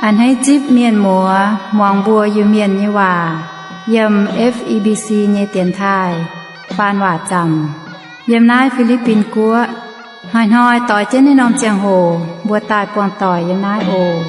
A'hneiv zipv mienh muoz muangx mbuo Iu-Mienh nyei waac yiem F E B C nyei dienx taaih faan waac zaamc yiem naaiv Fi^li^bin Guoqv. Hnoi-hnoi doix jienv naaiv norm ziangh hoc mbuo daaih buangh doic yiem naaiv oc.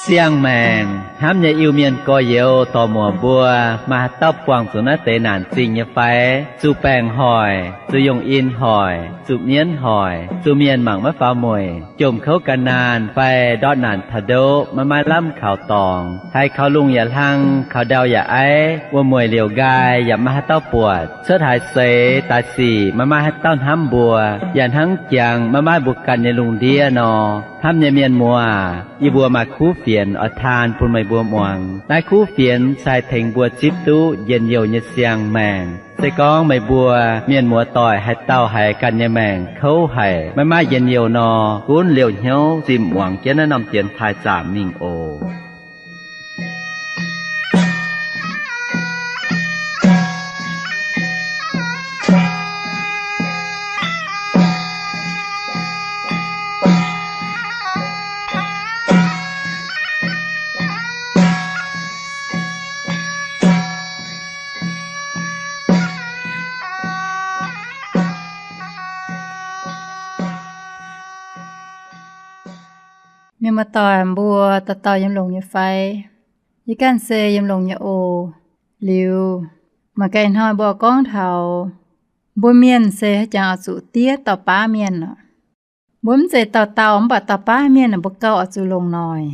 Siang-maengc hnamv nyei Iu-Mienh gorx-youz dorc-muoc mbuo, maaih haaix dauh buangh zuqc naaiv deix naanc zingh nyei fai? Zuqc baengc hoic, zuqc yungh in hoic, zuqc mienv hoic, zuqc mienh mangc maiv faaux mueic, jomc kouv gan naanh fai ndortv naanc taux ndoqv maiv maaih lamh kaux dorngx, haiz kaux lungh yaac hlang, kaux ndau yaac aiv, wuom-mueic liouc nqaai yaac maiv maaih haaix dauh buatc, cuotv haaix seix daaih sic maiv maaih haaix dauh hnamv mbuo, yaac hnangv jangx maiv maaih mbuo ganh nyei lungh ndiev nor. Hnamv nyei mienh muoz, yie mbuo maaih kuv fienx oix taan bun meih mbuo muangx. Naaiv kuv fienx se haih tengx mbuo zipv duqv njien-youh nyei siang-maengc. Se gorngv meih mbuo mienh muoz doic haaix dauh haiz ganh nyei maengc kouv haic, maiv maaih njien-youh nor, gunv liouh hnyouv zimh muangx jienv naaiv norm dienx taaih zaamc mingh oc. Mienh muoz-doic mbuo dauh dauh yiem longx nyei fai? Yie ganh se yiem longx nyei oc. Liuz, mangc gaax ih hnoi mbuo gorngv taux mbuo mienh se haaix jangx oix zuqc diev dauh baav mienh oc. Mbuo mv zeiz dauh dauh, mv baac dauh baav mienh mbuo gauh oix zuqc longc noic,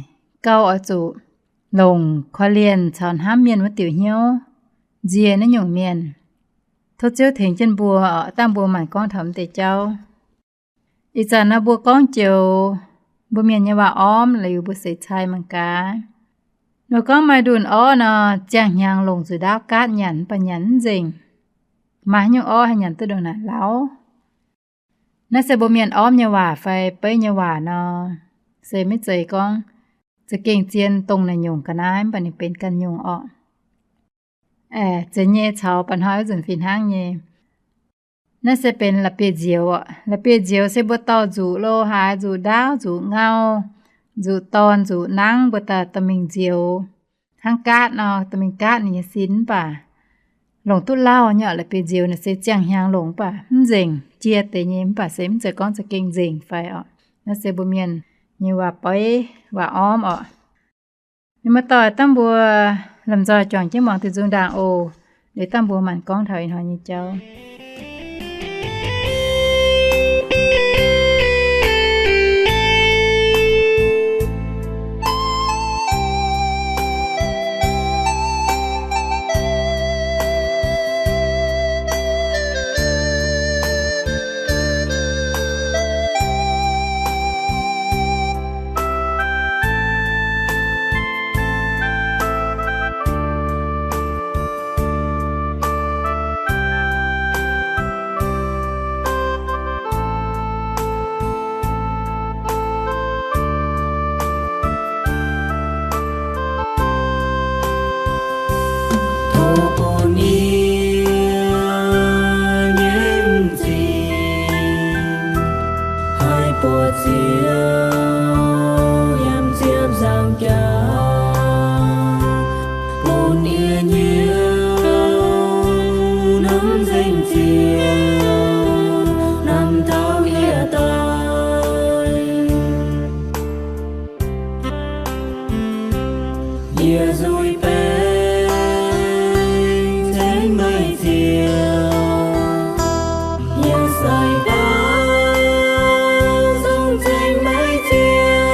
gauh oix zuqc longc korv-lienh caux hnamv mienh wuov diuc hnyouv nzie naaiv nyungc mienh. Tov Ziouv tengx jienv mbuo oc, dangh mbuo maanc gorngv taux mv deix jauv. Ih zanc nor mbuo gorngv joux mbuo mienh nyei waac-ormv liuz mbuo seix cai mangc gaax. Nor gorngv maaih ndunh orv nor, ziangh hnyangx longc zuqc ndaauv gaatv nyanc, mv baac nyanc mv nzengc. Maaih haaix nyungc orv haih nyanc duqv ndongc naaic lauh? Naaiv se mbuo mienh ormv nyei waac fai beiv nyei waac nor, se maiv zeiz gorngv za'gengh zien dongh naaic nyungc ga'naaiv, mv baac ninh benx ganh nyungc orqc. Aeqv, zeiz nyei caux ba'hnoi wuov nzunc fih hnangv nyei. Naaiv se benx la'bieiv-nzioux oc. La'bieiv-nzioux se mbuo dorh nzuqc lo haaix, nzuqc ndaauv, nzuqc ngau, nzuqc dorn, nzuqc nangv, mbuo daaih dorh mingh nzioux. Hnangv gaatv nor, dorh mingh gaatv ninh nyei sin, mv baac longc duqv lauh nyei oc. La'bieiv-nzioux naaic se ziangh hnyangx longc, mv baac mv nzengc, jiex deix nyei, mv baac se mv zeiz gorngv za'gengh nzengc fai oc. Naaiv se mbuo mienh nyei waac-beiv, waac-ormv oc. Mienh muoz-doic, dangh mbuo lomh nzoih juangc jienv muangx diuh nzung ndaangc oc. Liuz dangh mbuo maanc gorngv taux ih hnoi nyei jauv. Tov bun yie nyei m'zing haih buoqc Ziouv yiem ziepc nzaangc jaax, bun yie nyei hnamv nzengc Ziouv hnamv taux yie daaih. Yie nzuih baengc ceng meih Ziouv, yie sai baav zungv ceng meih Ziouv.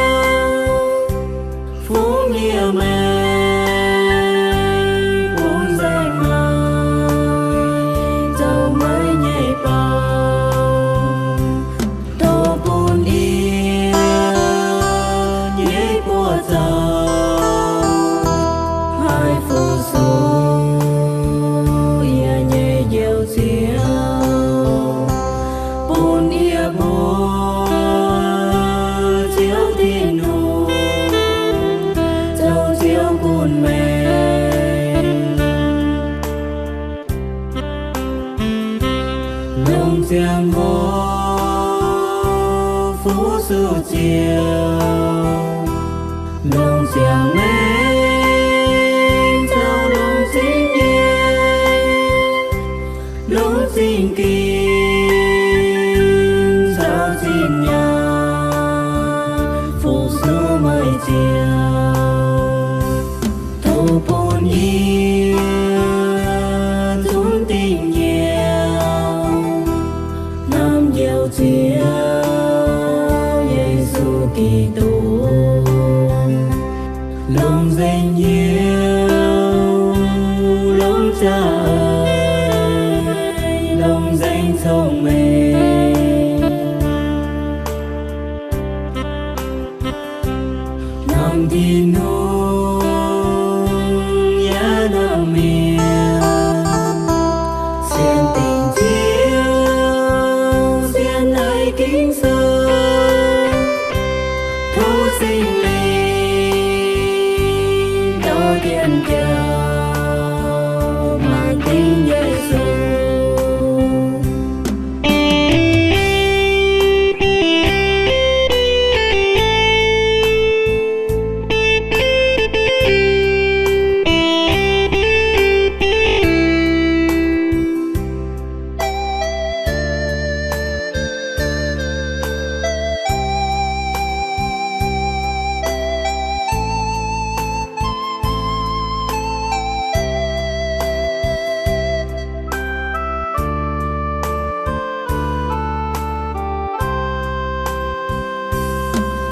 Fu-sux ziouc longc ziangx maengx caux longc zingh nyei, longc zingh ging caux zingh nyaanh fu-sux meih ziouc tov bun yie zunv dingh nyiemc, hnamv njoux Ziouv Yesu Giduc, longc nzengc hnyouv, longc za'eix, longc nzengc cong-mengh. Hnamv Tin-Hungh yaac hnamv mienh, sienx dingc Ziouv, sienx haiz Ging-Sou, tov Singx Lingh dorh jienv jauv mangc dingc Yesu.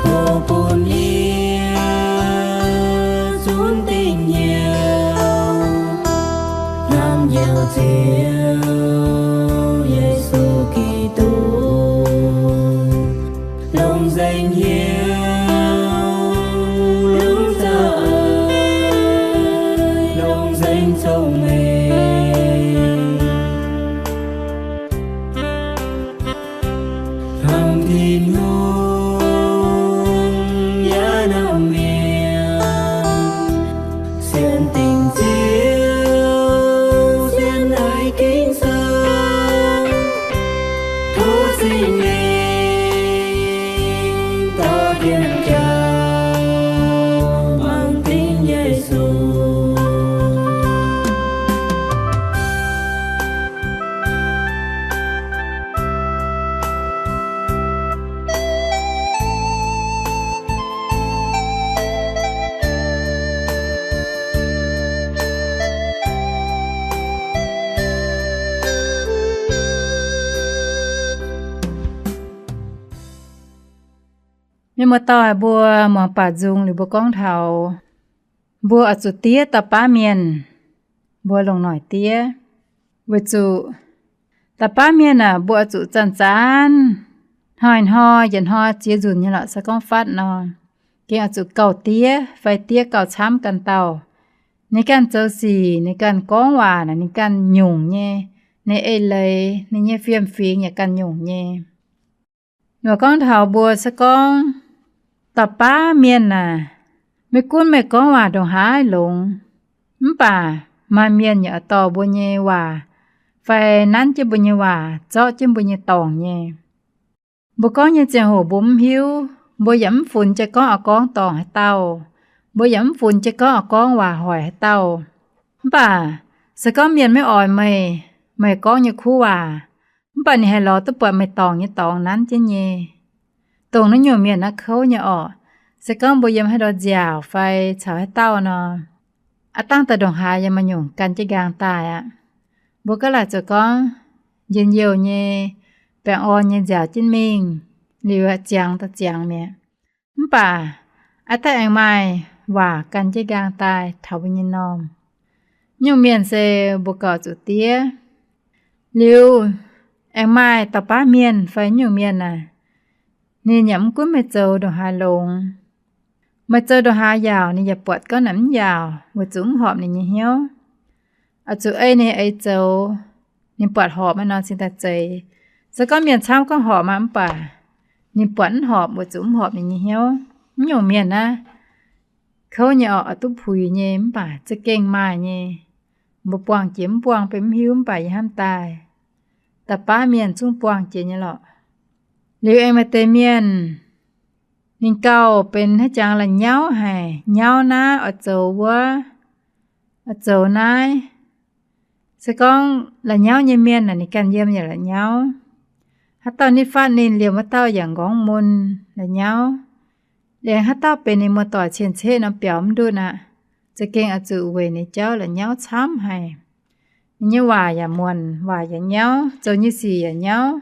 Tov bun yie zunv dingh nyiemc, hnamv njoux Ziouv Yesu Giduc, longc nzengc hnyouv, longc za'eix, longc nzengc cong-mengh. Hnamv Tin-Hungh yaac hnamv mienh, sienx dingc Ziouv, sienx haiz Ging-Sou, tov Singx Lingh dorh jienv jauv mangc dingc Yesu. Mienh muoz-doic mbuo muangx baac nzung liuz mbuo gorngv taux mbuo oix zuqc diev dauh baav mienh, mbuo longc noic diev. Weic zuqc dauh baav mienh aah, mbuo oix zuqc zanc-zanc, hnoi-hnoi yietc hnoi ziex nzunc nyei lorqc, se gorngv fatv nor, gengh oix zuqc gauh diev fai diev gauh camv ganh dauh. Ninh ganh zoux sic, ninh ganh gorngv waac naaic ninh ganh nyungc nyei, ninh eix leiz, ninh nyei fiem-fingx yaac ganh nyungc nyei. Nor gorngv taux mbuo se gorngv dauh baav mienh aah, maiv gunv meih gorngv waac ndongc haaix longx, mv baac maaih mienh yaac oix dorh mbuo nyei waac fai nanv jienv mbuo nyei waac, zorqv jienv mbuo nyei dorngc nyei. Mbuo gorngv nyei ziangh hoc mbuo mv hiuv, mbuo yaac mv funx jiez gorngv oix gorngv dorngc haaix dauh, mbuo yaac mv funx jiez gorngv oix gorngv waac hoic haaix dauh. Mv baac se gorngv mienh maiv oix meih, meih gorngv nyei kuv waac, mv baac ninh haih lorz duqv buatc meih dorngc nyei dorngx nanv jienv nyei. Dongh naaiv nyungc mienh naaiv kouv nyei orqc. Se gorngv mbuo yiem haaix ndau nziaauc fai caux haaix dauh nor, aav dangh daaih ndongc haaix yaac maaih nyungc gan jienv nqaang daaih aqv. Mbuo gaav laaic zoux gorngv njien-youh nyei, baengh orn nyei nziaauc jienv mingh, liuz ziangx daaih ziangx mi'aqv. Mv baac aav dangh aengx maaih waac gan jienv nqaang daaih taux mbuo nyei m'normh. Nyungc mienh se mbuo gauh zuqc diev. Liuz aengx maaih dauh baav mienh fai nyungc mienh aah, ninh yaac mv gunv meih zoux ndongc haaix longx, meih zoux ndongc haaix yaauc ninh yaac buatc gorngv naaic mv yaauc, weic zuqc mv horpc ninh nyei hnyouv. Oix zuqc ei ninh eix zoux, ninh buatc horpc maah nor cingx daaih zeix. Se gorngv mienh camv gorngv horpc maah, mv baac ninh buatc mv horpc weic zuqc mv horpc ninh nyei hnyouv. Mv nyungc mienh naaiv kouv nyei orqc, oix duqv puix nyei, mv baac za'gengh maaih nyei. Mbuo buangh jiex mv buangh beiv mv hiuv, mv baac yie hnamv daaih dauh baav mienh zungv buangh jiex nyei lorqc. Liuz aengx maaih deix mienh, ninh gauh benx haaix jangx la'nyauv haic, nyauv naaiv oix zoux wuov, oix zoux naaiv. Se gorngv la'nyauv nyei mienh naaic, ninh ganh yiem yaac la'nyauv. Haaix dauh nitv fatv ninh, liemh wuov dauh yaac nqorngv mun la'nyauv. Liuz haaix dauh benx ninh muoz-doic cien-ceqv nor biaux mv ndutv aqv. Za'gengh oix zuqc weic ninh jauv la'nyauv camv haic. Ninh nyei waac yaac muonc, waac yaac nyauv, zoux nyei sic yaac nyauv.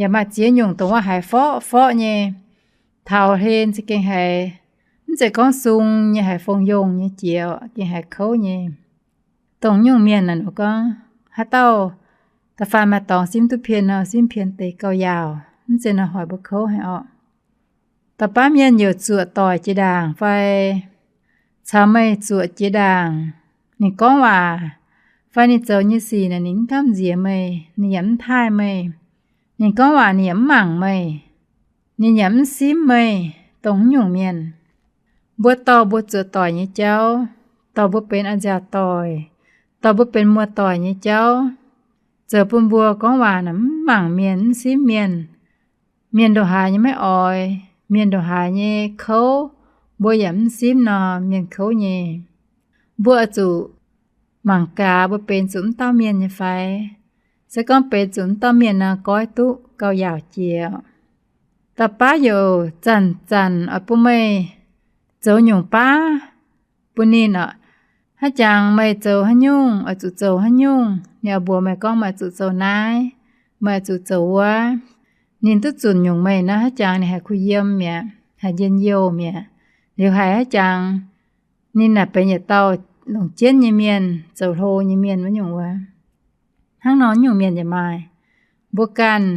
Yaac maaih ziex nyungc dongh wuov haiz forqv forqv nyei, taux hlen za'gengh haiz, mv zeiz gorngv sung nyei, haiz fongc yongh nyei jiex, gengh haiz kouv nyei. Dongh nyungc mienh naaic, gorngv haaix dauh da'faanh maaih dorngx simv duqv pien nor, simv pien deix gauh yaauc, mv zeiz nor hoic mbuo kouv haic orqc. Da'baav mienh youc zuoqc doic jiex ndaangc fai caux meih zuoqc jiex ndaangc, ninh gorngv waac fai ninh zoux nyei sic naaic, ninh mv gamh nziex meih, ninh yaac mv taaih meih. Ninh gorngv waac ninh yaac mv mangc meih, ninh yaac mv simv meih, dongh nyungc mienh. Mbuo dorh mbuo zuoqc doic nyei jauv, dorh mbuo benx a'nziaauc doic, dorh mbuo benx muoz-doic nyei jauv, zoux bun mbuo gorngv waac naaic mv mangc mienh, mv simv mienh. Mienh ndongc haaix nyei maiv oix, mienh ndongc haaix nyei kouv, mbuo yaac mv simv nor, mienh kouv nyei. Mbuo oix zuqc mangc gaax mbuo benx zuqc mv dauh mienh nyei fai? Se gorngv benx zuqc mv dauh mienh nor, goiv duqv gauh yaauc jiex. Da'baav youc zanc-zanc oix bun meih zoux nyungc baav bun ninh orqc. Haaix jangx meih zoux haaix nyungc, oix zuqc zoux haaix nyungc, ninh oix mbuox meih gorngv meih oix zuqc zoux naaiv, meih oix zuqc zoux wuov. Ninh duqv zunc nyungc meih nor, haaix jangx ninh haih kuh yiem mi'aqv, haih njien-youh mi'aqv. Liuz haiz haaix jangx ninh naaic benx yietc dauh longc jienv nyei mienh, zoux hlo nyei mienh wuov nyungc wuov. Hnangv nor nyungc mienh yaac maaih. Mbuo ganh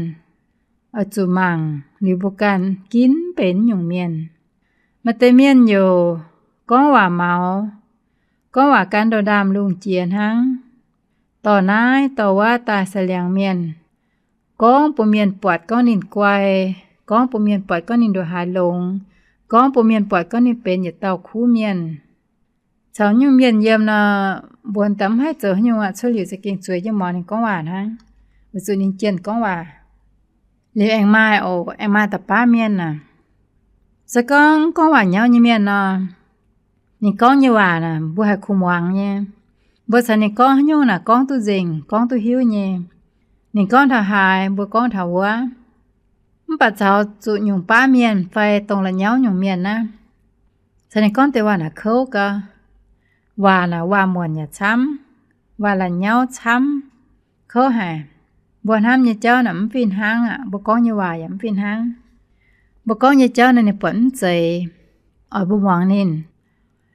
oix zuqc mangc liuz mbuo ganh ginv benx nyungc mienh. Maaih deix mienh youc gorngv waac maux, gorngv waac gan ndou ndaamv-lungh jiex hnangv, dorh naaiv dorh wuov daaih sai liangx mienh, gorngv bun mienh buatc gorngv ninh guai, gorngv bun mienh buatc gorngv ninh ndongc haaix longx, gorngv bun mienh buatc gorngv ninh benx yietc dauh kuv mienh. Caux nyungc mienh yiem nor, mbuo daaih mv haih zoux haaix nyungc aqv, cuotv liuz za'gengh zueiz jienv muangx ninh gorngv waac hnangv, weic zuqc ninh jienh gorngv waac. Liuz aengx maaih oc, aengx maaih da'baav mienh aac, se gorngv gorngv waac nyauv nyei mienh nor, ninh gorngv nyei waac naaic mbuo haih kuh muangx nyei. Mbuo caux ninh gorngv haaix nyungc naaic gorngv duqv nzengc, gorngv duqv hiuv nyei. Ninh gorngv taux haaix, mbuo gorngv taux wuov. Mv baac caux zuqc nyungc baav mienh fai dongh la'nyauv nyungc mienh naaiv, caux ninh gorngv deix waac naaic kouv gau. Waac naaic waac-muonc yaac camv, waac la'nyauv camv, kouv haic. Mbuo hnamv nyei jauv naaic mv fih hnangv aqv, mbuo gorngv nyei waac yaac mv fih hnangv. Mbuo gorngv nyei jauv naaic ninh buatc mv zeiz, oix mbuo muangx ninh.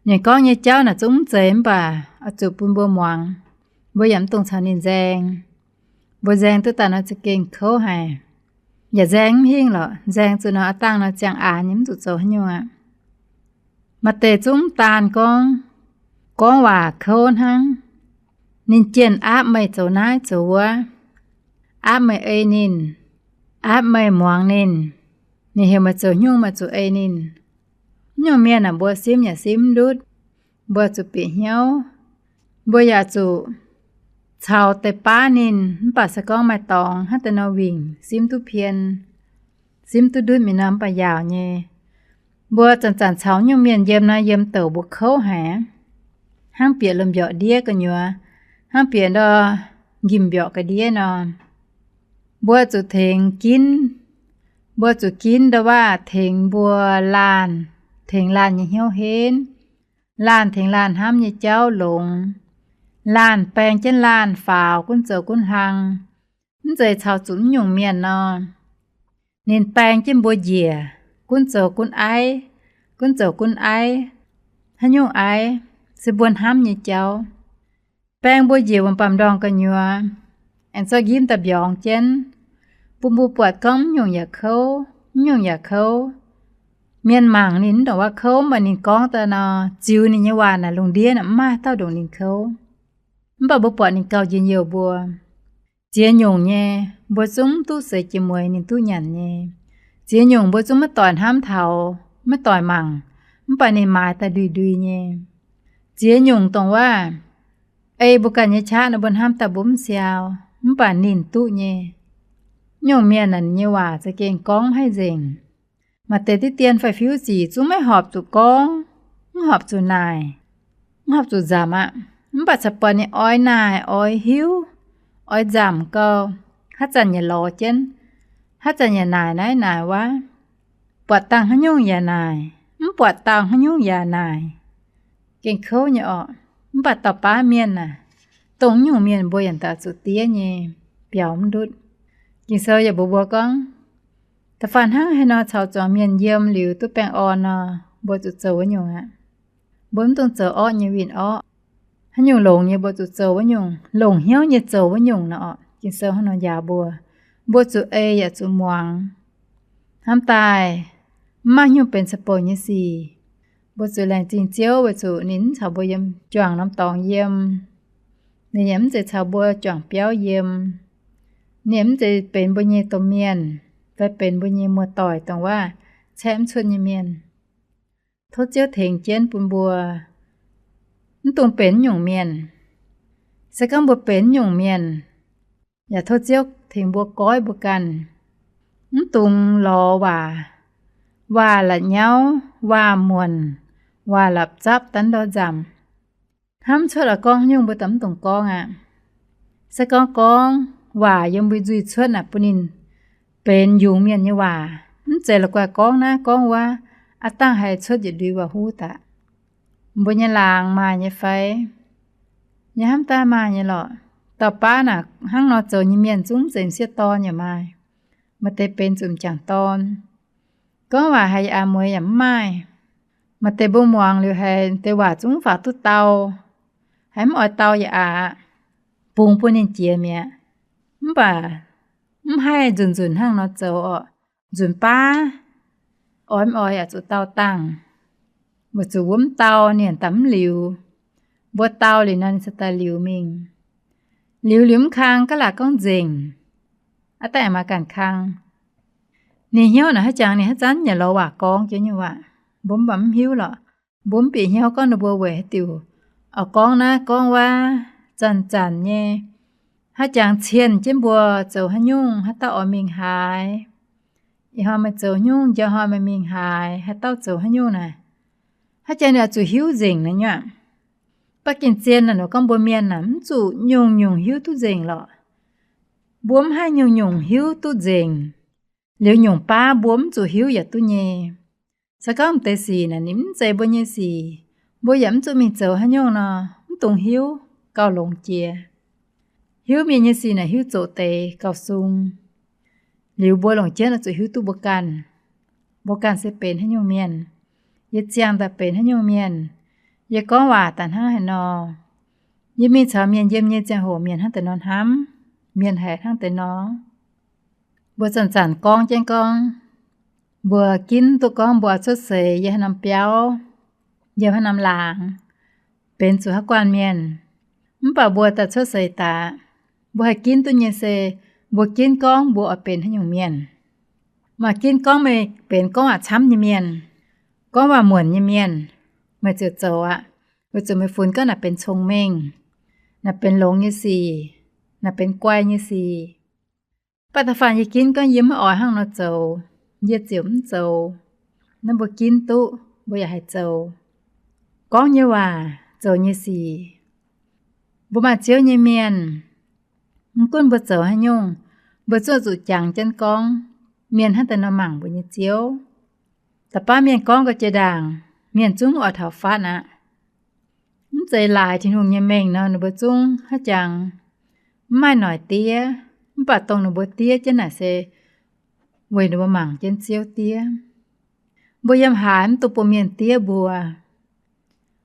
Ninh gorngv nyei jauv naaic zungv mv zeiz mv baac oix zuqc bun mbuo muangx, mbuo yaac mv dungx caux ninh nzaeng. Mbuo nzaeng duqv daaih nor za'gengh kouv haic. Yaac nzaeng mv hingh lorqc, nzaeng zuqc nor aav dangh nor ziangh aanx nyei, mv zuqc zoux haaix nyungc aqv. Maaih deix zungv mv daan gorngv, gorngv waac kouv hnangv. Ninh jienh aapv meih zoux naaiv zoux wuov, aapv meih ei ninh, aapv meih muangx ninh. Ninh heuc meih zoux nyungc meih zuqc ei ninh. Nyungc mienh aah, mbuo simv yaac simv mv ndutv. Mbuo zuqc bieqc hnyouv. Mbuo yaac zuqc caux deix baav ninh, mv baac se gorngv maaih dorngx hnangv deix nor wingc simv duqv pien, simv duqv ndutv mingh nor mv baac yaauc nyei. Mbuo zanc-zanc caux nyungc mienh yiem nor, yiem douc mbuo kouv haic aqv. Hnangv bieqc lomh mbiorqc ndiev gu'nyuoz, hnangv bieqc ndor njimv mbiorqc ga'ndiev nor. Mbuo zuqc tengx ginv, mbuo zuqc ginv ndau-waav tengx mbuo laanh, tengx laanh nyei hnyouv henv, laanh tengx laanh hnamv nyei jauv longx, laanh baeng jienv laanh faaux gunv zoux gunv hlang. Mv zeiz caux zuqc mv nyungc mienh nor, ninh baeng jienv mbuo njiec, gunv zoux gunv aiv, gunv zoux gunv aiv. Haaix nyungc aiv? Se mbuo hnamv nyei jauv. Baeng mbuo njiec wuom-baamh ndorngh gu'nyuoz, aengx zorqv njimv daaih mbiorngz jienv, bun mbuo buatc gorngv mv nyungc yaac kouv, mv nyungc yaac kouv. Mienh mangc ninh mv ndongc wuov kouv, mv baac ninh gorngv daaih nor, ziux ninh nyei waac naaic lungh ndiev naaic mv maaih dauh ndongc ninh kouv. Mv baac mbuo buatc ninh gauh njien-youh mbuo. Ziex nyungc nyei, mbuo zungv duqv seix jiex mueiz ninh duqv nyanc nyei. Ziex nyungc mbuo zungv maiv doic hnamv taux, maiv doic mangc, mv baac ninh maaiz daaih ndui-ndui nyei. Ziex nyungc dongh wuov, ei mbuo ganh nyei qaqv nor mbuo hnamv daaih mbuo mv siau, mv baac ninh duqv nyei. Nyungc mienh naaic nyei waac za'gengh gorngv maiv haih nzengc. Maaih deix diqv dien fai fiuv zic zungv maiv horpc zuqc gorngv, mv horpc zuqc naaic, mv horpc zuqc nzamc aqv. Mv baac caux buatc ninh oix naaic, oix hiuv, oix nzamc gau, haaix zanc yaac lorz jienv, haaix zanc yaac naaic naaiv naaic wuov, buatc dangh haaix nyungc yaac naaic, mv buatc dangh haaix nyungc yaac naaic. Gengh kouv nyei orqc. Mv baac dauh baav mienh aah, dongh nyungc mienh mbuo yaac daaih zuqc diev nyei biaux mv ndutv. Ging-Sou yaac mbuox mbuo gorngv, da'faanh hnangv haaix nor caux zuangx mienh yiem liuz duqv baengh orn nor, mbuo zuqc zoux wuov nyungc aqv. Mbuo mv dungx zoux orqv nyei win-orqv. Haaix nyungc longx nyei mbuo zuqc zoux wuov nyungc, longc hnyouv nyei zoux wuov nyungc nor orqc. Ging-Sou hnangv nor njaaux mbuo, mbuo zuqc ei yaac zuqc muangx. Hnamv daaih, mv maaih nyungc benx caux-bouc nyei sic. Mbuo zuqc laengz zingh Ziouv weic zuqc ninh mv caux mbuo yiem juangc norm dorngx yiem. Ninh yaac mv zeiz caux mbuo juangc biauv yiem. Ninh mv zeiz benx mbuo nyei domh mienh, fai benx mbuo nyei muoz-doic dongh wuov caeqv mv cuotv nyei mienh. Tov Ziouv tengx jienv bun mbuo mv dungx benx nyungc mienh. Se gorngv mbuo benx nyungc mienh, yaac tov Ziouv tengx mbuo goiv mbuo ganh, mv dungx lorz waac, waac la'nyauv, waac muonc, waac la'zapv daaih ndortv nzamc. Hnamv cuotv oix gorngv nyungc mbuo daaih mv dungx gorngv aqv. Se gorngv gorngv waac yiem mbuo nzuih cuotv naaic bun ninh benx yungz mienh nyei waac, mv zeiz la'guaih gorngv naaiv gorngv wuov, aav dangh haih cuotv yietc ndui waac-huv daaih. Mbuo nyei laangz maaih nyei fai? Yie hnamv daaih maaih nyei lorqc. Dauh baav naaic hnangv nor zoux nyei mienh zungv zeiz m'sieqv dorn yaac maaih. Maaih deix benx zuqc m'jangc dorn. Gorngv waac haiz aa mueiz yaac mv maaih. Maaih deix mbuo muangx liuz haiz deix waac zungv faaux duqv dau, haiz mv oix dau yaac aqc, bungx bun ninh jiex mi'aqv. Mv baac mv haih nzunc nzunc hnangv nor zoux orqc. Nzunc baav oix mv oix yaac zuqc dau dangh. Weic zuqc mbuo mv dau ninh daaih mv liuz. Mbuo dau liuz nor ninh cingx daaih liuz mingh. Liuz liuz mv kang gaav laac gorngv nzengc. Aav dangh aengx maaih ganh kang. Ninh hnyouv naaic haaix jangx ninh haaix zanc yaac lorz waac gorngv jienv nyei waac. Mbuo mv baac mv hiuv lorqc. Mbuo mv bieqc hnyouv gorngv ninh mbuo weic haaix diuc oix gorngv naaiv gorngv wuov, zanc-zanc nyei. Haaix jangx cienh jienv mbuo zoux haaix nyungc, haaix dauh oix mingh haaix. Ih hnoi meih zoux haaix nyungc, njang hnoi meih mingh haaix, haaix dauh zoux haaix nyungc naaic. Haaix jangx ninh oix zuqc hiuv nzengc naaiv nyuoqc. Baav gengh zien naaic gorngv mbuo mienh naaic mv zuqc nyungc-nyungc hiuv duqv nzengc lorqc. Mbuo mv haih nyungc-nyungc hiuv duqv nzengc. Liuz nyungc baav mbuo mv zuqc hiuv yaac duqv nyei. Se gorngv m'deix sic naaic ninh mv zeiz mbuo nyei sic, mbuo yaac mv zuqc mingh zoux haaix nyungc nor, mv dungx hiuv, gauh longx jiex. Hiuv mienh nyei sic naaic hiuv zoqc deix gauh sung. Liuz mbuo longc jienv oix zuqc hiuv duqv mbuo ganh. Mbuo ganh se benx haaix nyungc mienh. Yie ziangh daaih benx haaix nyungc mienh. Yie gorngv waac daaih hnangv haaix nor. Yie mingh caux mienh yiem nyei ziangh hoc mienh hnangv deix nor hnamv, mienh haiz hnangv deix nor. Mbuo zanc-zanc gorngv jienv gorngv, mbuo ginv duqv gorngv mbuo oix cuotv seix yiem haaix norm biauv, yiem haaix norm laangz, benx zuqc haaix guanh mienh. Mv baac mbuo daaih cuotv seix daaih, mbuo haih ginv duqv nyei se, mbuo ginv gorngv mbuo oix benx haaix nyungc mienh. Maaih ginv gorngv meih benx gorngv waac camv nyei mienh, gorngv waac muonc nyei mienh, meih ziouc zoux aqv. Weic zuqc meih funx gorngv naaic benx cong-mengh, naaic benx longx nyei sic, naaic benx guai nyei sic. Mv baac da'faanh yie ginv gorngv yie maiv oix hnangv nor zoux, yie ziouc mv zoux. Naaiv mbuo ginv duqv, mbuo yaac haih zoux. Gorngv nyei waac, zoux nyei sic, mbuo maaih Ziouv nyei mienh, mv gunv mbuo zoux haaix nyungc, mbuo zuqc zuqc jangx jienv gorngv, mienh hnangv deix nor mangc mbuo nyei Ziouv. Da'baav mienh gorngv ga'jiex ndaangc, mienh zungv oix taux fatv aqv. Mv zeiz laaix Tin-Hungh nyei mengh nor, ninh mbuo zungv haaix jangx mv maaih noic diev, mv baac dongh ninh mbuo diev jienv naaic se weic ninh mbuo mangc jienv Ziouv diev. Mbuo yiem haaix mv dungx bun mienh diev mbuo.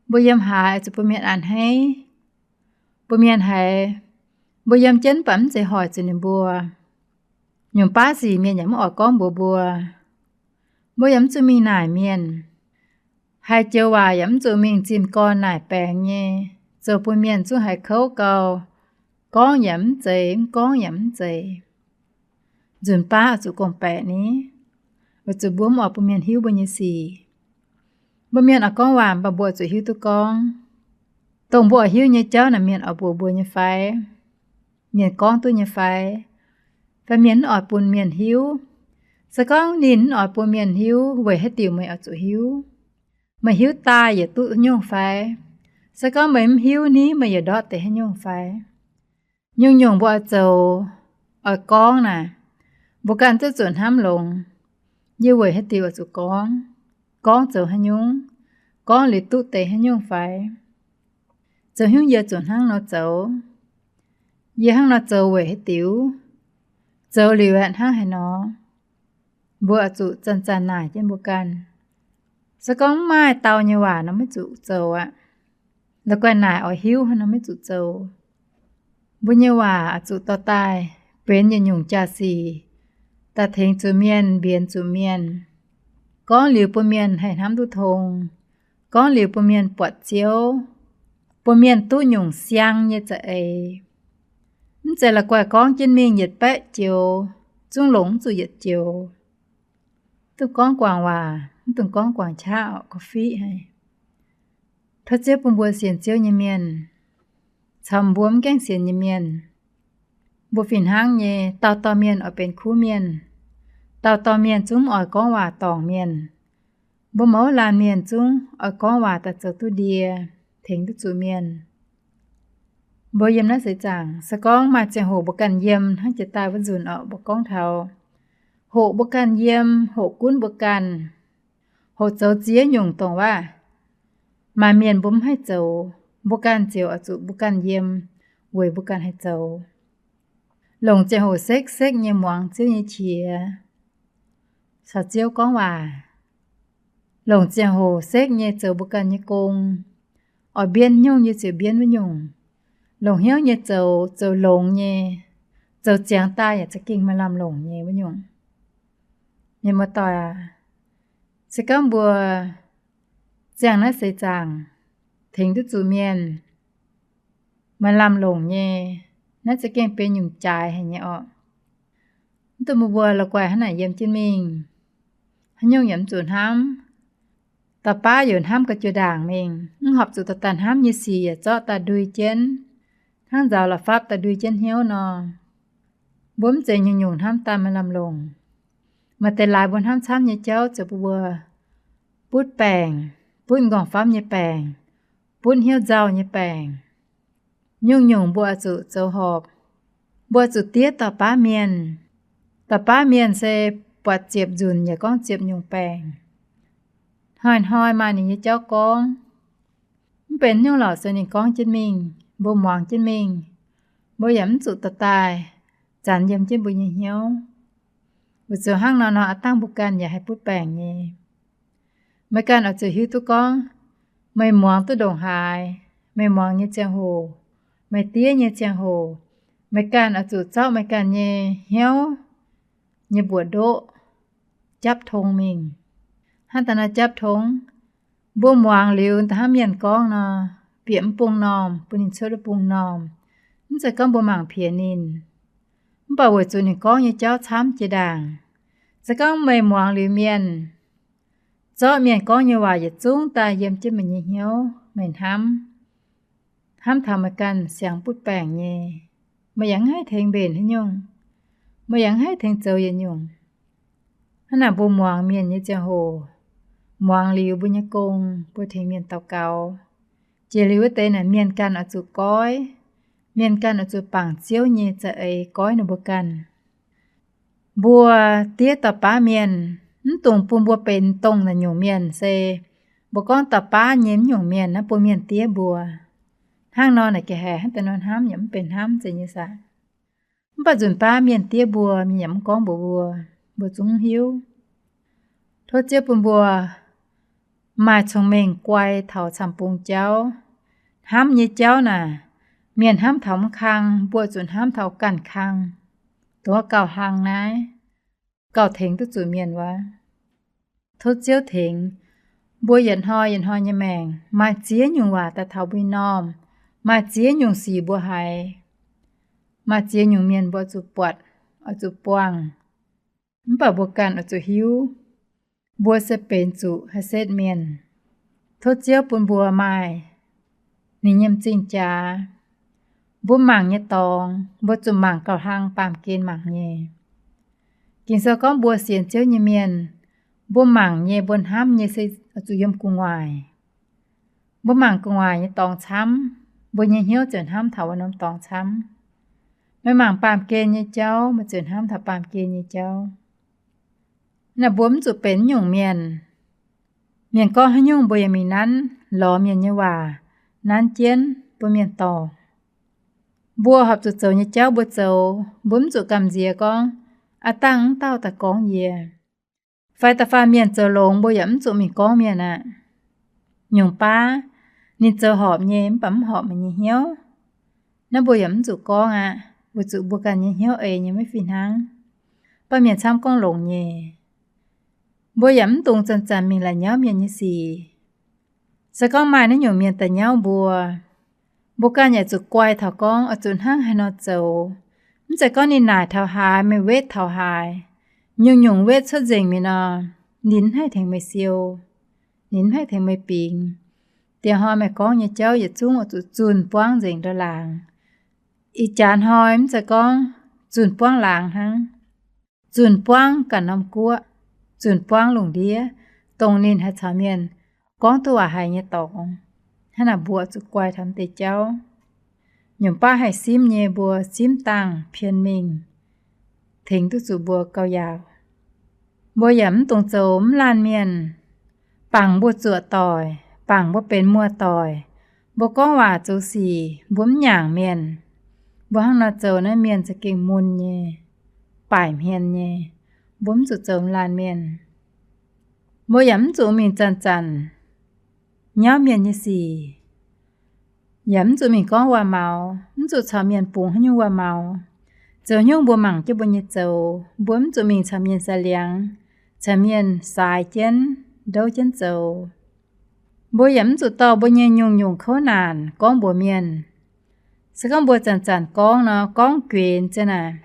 Mbuo yiem haaix zuqc bun mienh a'hneiv. Bun mienh haiz mbuo yiem jienv mv baac mv zeiz hoic zuqc ninh mbuo. Nyungc baav sic mienh yaac mv oix gorngv mbuox mbuo. Mbuo yaac mv zuqc mingh naaic mienh. Haih joux waac yaac mv zuqc mingh zimh gorn naaic baengx nyei, zoux bun mienh zungv haiz kouv gau. Gorngv yaac mv zeiz, mv gorngv yaac mv zeiz. Nzunc baav oix zuqc gorngv-baeqc ni, weic zuqc mbuo mv oix bun mienh hiuv mbuo nyei sic. Mbuo mienh oix gorngv waac mv baac mbuo oix zuqc hiuv duqv gorngv. Dongh mbuo oix hiuv nyei jauv naaic mienh oix mbuox mbuo nyei fai? Mienh gorngv duqv nyei fai? Fai mienh mv oix bun mienh hiuv? Se gorngv ninh mv oix bun mienh hiuv, weic haaix diuc meih oix zuqc hiuv? Meih hiuv daaih yietc duqv nyungc fai? Se gorngv meih mv hiuv ni, meih yietc ndortv deix haaix nyungc fai? Nyungc-nyungc mbuo oix zoux, oix gorngv naaic, mbuo ganh zuqc zuqc hnamv longx. Yie weic haaix diuc oix zuqc gorngv? Gorngv zoux haaix nyungc? Gorngv liuz duqv deix haaix nyungc fai? Zoux haaix nyungc yie zuqc hnangv nor zoux? Yie hnangv nor zoux weic haaix diuc? Zoux liuz aeqv, hnangv haaix nor? Mbuo oix zuqc zanc-zanc naaic jienv mbuo ganh. Se gorngv mv maaih dau nyei waac nor, maiv zuqc zoux aqv. La'guaih naaic oix hiuv hnangv nor, maiv zuqc zoux. Mbuo nyei waac oix zuqc dorh daaih benx yietc nyungc jaa-sic, daaih tengx zuqc mienh, mbienx zuqc mienh. Gorngv liuz bun mienh haih hnamv duqv tong. Gorngv liuz bun mienh buatc Ziouv, bun mienh duqv nyungc siang nyei za'eix. Mv zeiz la'guaih gorngv jienv mingh yietc baeqv joux, zungv longc mv zuqc yietc joux. Mv dungx gorngv guangc waac, mv dungx gorngv guangc qaqv, gorngv fiqv haic. Tov Ziouv bun mbuo sienx Ziouv nyei mienh caux mbuo mv gaengh sienx nyei mienh, mbuo fih hnangv nyei, dauh dauh mienh oix benx kuv mienh. Dauh dauh mienh zungv oix gorngv waac dorngc mienh. Mbuo mouz laanh mienh zungv oix gorngv waac daaih zoux duqv ndie, tengx duqv zuqc mienh. Mbuo yiem naaiv seix zaangc, se gorngv maaih ziangh hoc mbuo ganh yiem hnangv jiex daaih wuov nzunc orqc, mbuo gorngv taux hoqc mbuo ganh yiem, hoqc gunv mbuo ganh, hoqc zoux ziex nyungc dongh waac, maaih mienh mbuo mv haih zoux, mbuo ganh ziouc oix zuqc mbuo ganh yiem, weic mbuo ganh haih zoux. Longc ziangh hoc sekv-sekv nyei muangx Ziouv nyei qiex, caux Ziouv gorngv waac. Longc ziangh hoc sekv nyei zoux mbuo ganh nyei gong. Oix mbienv nyungc yie ziouc mbienv wuov nyungc. Longc hnyouv nyei zoux, zoux longx nyei, zoux ziangx daaih yaac za'gengh maaih lamh longc nyei wuov nyungc. Mienh muoz-doic aac, se gorngv mbuo ziangh naaiv seix zaangc tengx duqv zuqc mienh, maaih lamh longc nyei, naaiv za'gengh benx nyungc jaaix haic nyei orqc. Mv duqv mbuo mbuo la'guaih hnangv naaic yiem jienv mingh, haaix nyungc yaac mv zuqc hnamv. Dauh baav youc hnamv ga'juoz ndaangc mingh, mv horpc zuqc daaih daaih hnamv nyei sic yaac zorqv daaih ndui jienv, hnangv nzaaux la'fapv daaih ndui jienv hnyouv nor. Mbuo mv zeiz nyungc-nyungc hnamv daaih maaih lamh longc. Maaih deix laaix mbuo hnamv camv nyei jauv zoux bun mbuo butv baengc, butv m'nqorngv-famv nyei baengc, butv hnyouv nzauh nyei baengc. Nyungc-nyungc mbuo oix zuqc zoux horpc. Mbuo oix zuqc diev dauh baav mienh. Dauh baav mienh se buatc ziepc nzunc yaac gorngv ziepc nyungc baengc, hnoi-hnoi maaih ninh nyei jauv gorngv. Mv benx nyungc lorqc, se ninh gorngv jienv mingh, mbuo muangx jienv mingh. Mbuo yaac mv zuqc dorh daaih zanx yiem jienv mbuo nyei hnyouv. Weic zuqc hnangv nor nor aav dangh mbuo ganh yaac haih butv baengc nyei. Meih ganh oix zuqc hiuv duqv gorngv, meih muangx duqv ndongc haaix, meih muangx nyei ziangh hoc, meih diev nyei ziangh hoc, meih ganh oix zuqc zorqv meih ganh nyei hnyouv nyei mbuoqc ndoqv japv tong mingh. Hnangv daaih nor japv tong, mbuo muangx liuz da'hnangv mienh gorngv nor, bieqc mv bung normh, bun ninh cuotv mv bung normh. Mv zeiz gorngv mbuo mangc piex ninh, mv baac weic zuqc ninh gorngv nyei jauv camv jiex ndaangc. Se gorngv meih muangx liuz mienh, zorqv mienh gorngv nyei waac yietc zungv daaih yiem jienv meih nyei hnyouv, meih hnamv, hnamv taux meih ganh siang butv baengc nyei, meih yaac mv haih tengx mbenc haaix nyungc. Meih yaac mv haih tengx zoux yietc nyungc. Hnangv naaic mbuo muangx mienh nyei ziangh hoc, muangx liuz mbuo nyei gong, mbuo tengx mienh daux gaux, jiex liuz wuov deix naaic mienh ganh oix zuqc goiv. Mienh ganh oix zuqc bangc Ziouv nyei za'eix goiv ninh mbuo ganh. Mbuo diev dauh baav mienh, mv dungx bun mbuo benx dongh naaic nyungc mienh se mbuo gorngv dauh baav nyei mv nyungc mienh naaiv bun mienh diev mbuo. Hnangv nor naaic ga'haiz hnangv daaih nor hnamv yaac mv benx hnamv zeiz nyei saah. Mv baac nzunc baav mienh diev mbuo, mienh yaac mv gorngv mbuox mbuo, mbuo zungv hiuv. Tov Ziouv bun mbuo maaih cong-mengh guai taux camv-bung jauv. Hnamv nyei jauv naaic, mienh hnamv taux mv kang, mbuo zuqc hnamv taux ganh kang, dongh gauh hlang naaiv, gauh tengx duqv zuqc mienh wuov. Tov Ziouv tengx mbuo yietc hnoi yietc hnoi nyei maengc maaih ziex nyungc waac daaih taux mbuo nyei normh, maaih ziex nyungc sic mbuo haiz, maaih ziex nyungc mienh mbuo oix zuqc buatc, oix zuqc buangh. Mv baac mbuo ganh oix zuqc hiuv, mbuo se benx zuqc haih setv mienh. Tov Ziouv bun mbuo maaih ninh nyei m'zing jaax. Mbuo mangc nyei dorngx, mbuo zuqc mangc gauh hlang baamh gen mangc nyei. Ging-Sou gorngv mbuo sienx Ziouv nyei mienh, mbuo mangc nyei, mbuo hnamv nyei se zuqc yiem gu'nguaaic. Mbuo mangc gu'nguaaic nyei dorngx camv, mbuo nyei hnyouv ziouc hnamv taux wuov norm dorngx camv. Meih mangc baamh gen nyei jauv, meih ziouc hnamv taux baamh gen nyei jauv. Naaiv mbuo mv zuqc benx nyungc mienh. Mienh gorngv haaix nyungc mbuo yaac mingh nanv lorz mienh nyei waac, nanv jienv bun mienh dorngc. Mbuo horpc zuqc zoux nyei jauv mbuo zoux, mbuo mv zuqc gamh nziex gorngv, aav dangh mv dauh daaih gorngv yie. Fai da'faanh mienh zoux longx mbuo yaac mv zuqc mingh gorngv mienh aqv. Nyungc baav ninh zoux horpc nyei mv baac mv horpc meih nyei hnyouv. Naaiv mbuo yaac mv zuqc gorngv aqv, weic zuqc mbuo ganh nyei hnyouv eix nyei maiv fih hnangv. Baav mienh camv gorngv longx nyei. Mbuo yaac mv dungx zanc-zanc mingh la'nyauv mienh nyei sic. Se gorngv maaih naaiv nyungc mienh daaih nyauv mbuo, mbuo ganh yaac zuqc guai taux gorngv oix zuqc hnangv haaix nor zoux. Mv zeiz gorngv ninh naaic taux haaix, meih wetv taux haaix, nyungc-nyungc wetv cuotv nzengc mingh nor, ninh mv haih tengx meih siou, ninh mv haih tengx meih bingx. Diex hnoi meih gorngv nyei jauv yietc zungv oix zuqc zunh buangv nzengc ndau laangz. Ih jaax hnoi mv zeiz gorngv zunh buangv laangz hnangv, zunh buangv ganh norm guoqv, zunh buangv lungh ndiev, dongh ninh haih caux mienh gorngv duqv waac haic nyei dorngx. Hnangv naaic mbuo zuqc guai taux deix jauv. Nyungc baav haih simv nyei mbuo simv dangh pien mingh, tengx duqv zuqc mbuo gauh yaauc. Mbuo yaac mv dungx zoux mv laanh mienh. Bangc mbuo zuoqc doic, bangc mbuo benx muoz-doic, mbuo gorngv waac zoux sic mbuo mv nyaangc mienh. Mbuo hnangv nor zoux naaiv mienh za'gengh mun nyei, baaic hmien nyei. Mbuo mv zuqc zoux mv laanh mienh. Mbuo yaac mv zuqc mingh zanc-zanc nyauv mienh nyei sic, yaac mv zuqc mingh gorngv waac-maux, mv zuqc caux mienh bungx haaix nyungc waac-maux. Zoux nyungc mbuo mangc jienv mbuo nyei zoux, mbuo mv zuqc mingh caux mienh saiv liangx, caux mienh saaix jienv, ndouv jienv zoux. Mbuo yaac mv zuqc dorh mbuo nyei nyungc-nyungc kouv naanc gorngv mbuox mienh. Se gorngv mbuo zanc-zanc gorngv nor, gorngv guenx ziang naaic,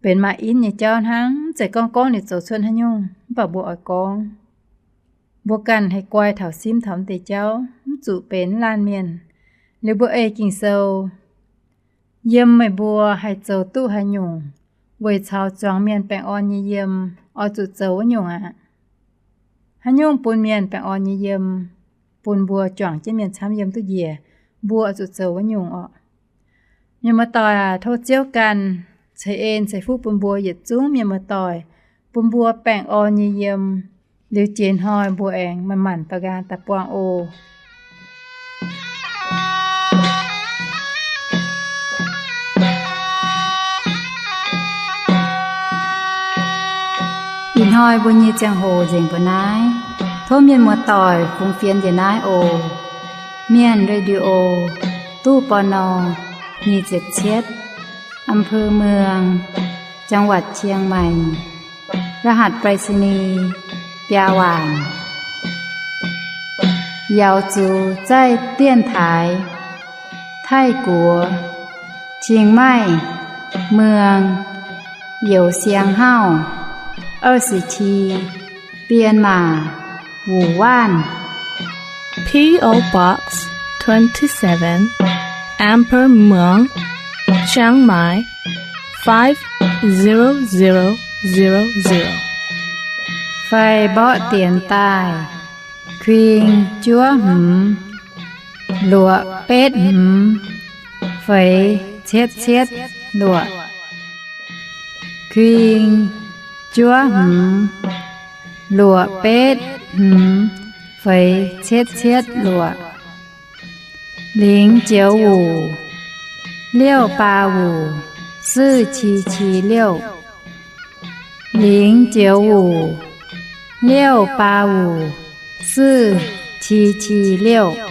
benx maaih in nyei jauv hnangv. Mv zeiz gorngv gorngv ninh zoux cuotv haaix nyungc, mv baac mbuo oix gorngv. Mbuo ganh haih guai taux simv taux deix jauv, mv zuqc benx laanh mienh. Liuz mbuo ei Ging-Sou, yiem meih mbuo haih zoux duqv haaix nyungc weic caux zuangx mienh baengh orn nyei yiem, oix zuqc zoux wuov nyungc aqv. Haaix nyungc bun mienh baengh orn nyei yiem, bun mbuo juangc jienv mienh camv yiem duqv njiec, mbuo oix zuqc zoux wuov nyungc orqc. Mienh muoz-doic aac, tov Ziouv ganh ceix en ceix fuqv bun mbuo yietc zungv mienh muoz-doic, bun mbuo baengh orn nyei yiem. Liuz jiex hnoi mbuo aengx manc-manc daaih nqaang daaih buangh oc. Ih hnoi mbuo nyei ziangh hoc nzengc mbuo naaiv. Tov mienh muoz-doic fungx fienx njiec naaiv oc. Mienh Radio, ตู้ ปณ. nyic ziepc cietv, อำเภอเมือง จังหวัดเชียงใหม่ รหัสไปรษณีย์ biaa waanc. 瑶族在电台 Taiv-Guoqv, Chiang Mai, เมืองเหลียวเซียงเฮ้า 二十七, 编码 Wu Wan. P O Box twenty-seven, Ambermung, Chiang Mai, five zero zero zero zero. Fai mborqv dienx daaih, kuing juov hmz, luoqc betv hmz, feix cietv cietv luoqc. Kuing juov hmz, luoqc betv hmz, feix cietv cietv luoqc. 零九五 六八五 四七七六. 零九五 六八五 四七七六.